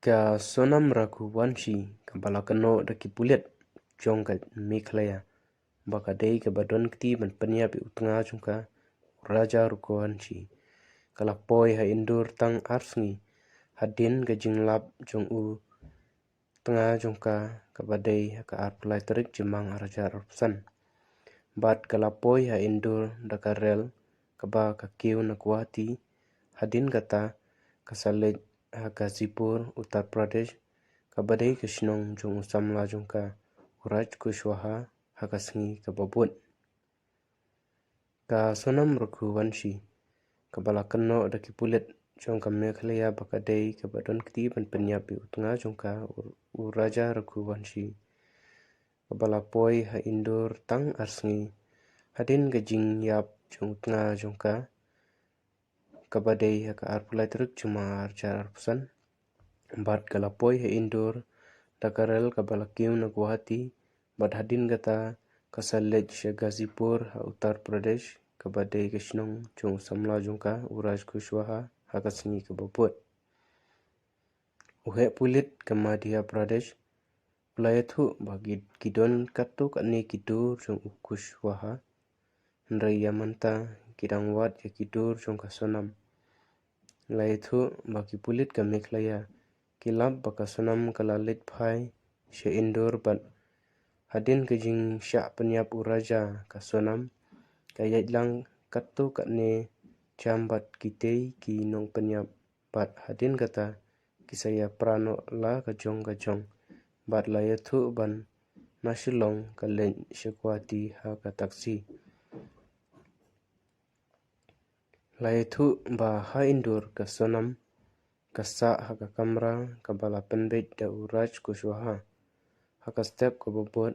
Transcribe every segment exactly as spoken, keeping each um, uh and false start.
Ka Sonam Raghuvanshi, kaba la kynnoh da ki pulit jong ka Meghalaya ba ka dei kaba don kti ban pynïap ïa u tnga jong ka, u Raja Raghuvanshi, ka la poi ha Indore tang ar sngi hadien ka jinglap jong u tnga jong ka, kaba dei ha ka arphew lai tarik Jymmang arhajar arphew san. Bad ka la poi ha Indore da ka rel kaba ka kiew na Guwahati. Hadien kata ka sa leit ha Ghazipur, Uttar Pradesh, kaba dei ka shnong jong u samla jong ka, u Raj Kushwaha, ha ka sngi kaba bud. Ka Sonam Raghuvanshi, kaba la kynnoh da ki pulit jong ka Meghalaya ba ka dei kaba don kti ban pynïap ïa u tnga jong ka, u, u Raja Raghuvanshi, kaba la poi ha Indore tang ar sngi hadien ka jingïap jong u tnga jong ka, kaba dei ha ka arphew lai tarik Jymmang arhajar arphew san. Bad ka la poi ha Indore da ka rel kaba la kiew na Guwahati. Bad hadien kata ka sa leit sha Ghazipur ha Uttar Pradesh, kaba dei ka shnong jong u samla jong ka, u Raj Kushwaha, ha ka sngi kaba bud. U heh pulit ka Madhya Pradesh u la ïathuh ba ki, ki don katto katne ki dur jong u Kushwaha, hynrei ïa mynta ki dang wad ïa ki dur jong ka Sonam. La ïathuh ba ki pulit ka Meghalaya ki lap ba ka Sonam ka la leit phai sha Indore bad hadien ka jingshah pynïap u Raja, ka Sonam ka ïaid lang katto katne jam bad kitei ki nongpynïap. Bad hadien kata ki sa ïapra noh la ka jong ka jong. Bad la ïathuh ban na Shillong ka leit sha Guwahati ha ka taxi. La ïathuh ba ha Indore ka Sonam ka sah ha ka kamra kaba la pynbeit da u Raj Kushwaha. Ha ka step kaba bud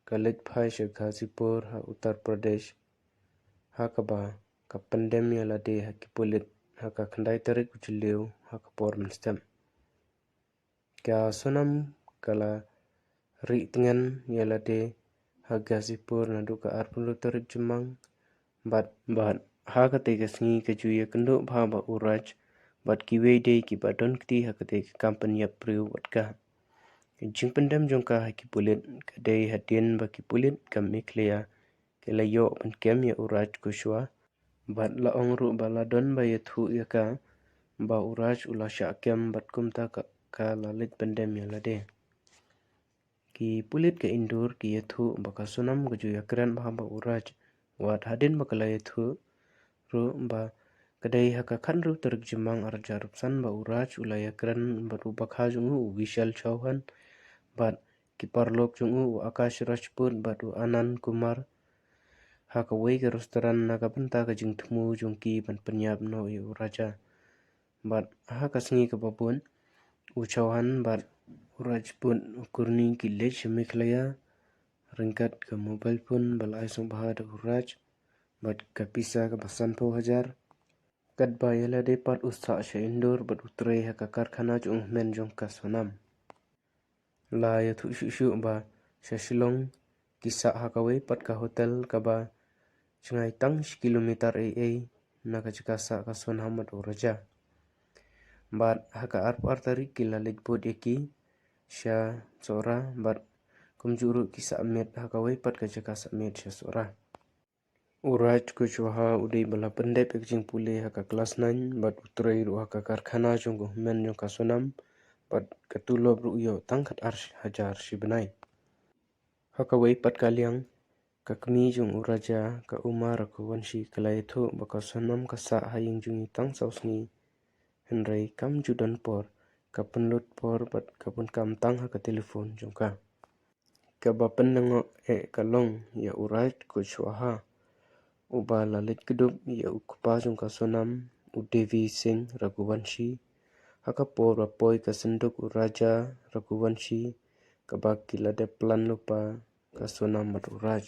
ka leit phai sha Ghazipur ha Uttar Pradesh, ha kaba ka pyndem ïa lade ha ki pulit ha ka khyndai tarik u Jylliew ha ka por mynstep. Ka Sonam ka la rieh tngen ïa lade ha Ghazipur naduh ka arphew tarik Jymmang. Bad, bad ha katei ka sngi ka ju ïakynduh bha bad u Raj bad kiwei de kiba don kti ha katei ka kam pynïap briew bad ka. Ka jingpyndem jong ka ha ki pulit ka dei hadien ba ki pulit ka Meghalaya ki la ïoh ban kem ïa u Raj Kushwaha. Bad la ong ruh ba la don ba ïathuh ïa ka ba u Raj u la shah kem bad kumta ka, ka la leit pyndem ïa lade. Ki pulit ka Indore ki ïathuh ba ka Sonam ka ju ïakren bha bad u Raj. Wat hadien ba ka la ïathuh ruh ba ka dei ha ka khathynriew tarik Jymmang arhajar arphew san ba u Raj u la ïakren bad u bakha jong u, u Vishal Chauhan, bad ki paralok jong u, u Akash Rajput bad u Anand Kumar, ha kawei ka restaurant na ka bynta ka jingthmu jong ki ban pynïap noh ïa u Raja. Bad ha ka sngi kaba bud u Chauhan bad u Rajput u Kurni ki leit sha Meghalaya ryngkat ka mobile phone ba la ai sngewbha da u Raj bad ka pisa kaba sanphew hajar. Katba ïa lade pat u sah sha Indore bad u trei ha ka karkhana jong u hynmen jong ka Sonam. La ïathuh shuh shuh ba sha Shillong ki sah ha kawei pat ka hotel kaba jngai tang shi kilometer ei ei na ka jaka sah ka Sonam bad u Raja. Bad ha ka arphew ar tarik ki la leit bud ïa ki sha Sohra bad kumjuh ruh ki sah miet ha kawei pat ka jaka sah miet sha Sohra. U Raj Kushwaha u dei ba la pyndep ïa ka jingpule ha ka klas nine bad u trei ruh ha ka karkhana jong u hynmen jong ka Sonam bad ka tulop ruh u ïoh tang khatar hajar shi bnai. Ha kawei pat ka liang, ka kmie jong u Raja, ka Uma Raghuvanshi, ka la ïathuh ba ka Sonam ka sah ha ïing jong ngi tang saw sngi, hynrei kam ju don por, ka pynlut por bad ka bun kam tang ha ka telephone jong ka. Kaba pynlyngngoh eh ka long ïa u Raj Kushwaha, uba la leit kdup ïa u kpa jong ka Sonam, u Devi Singh Raghuvanshi, ha ka por ba poi ka synduk u Raja Raghuvanshi, kaba ki la dep plan lypa ka Sonam bad u Raj.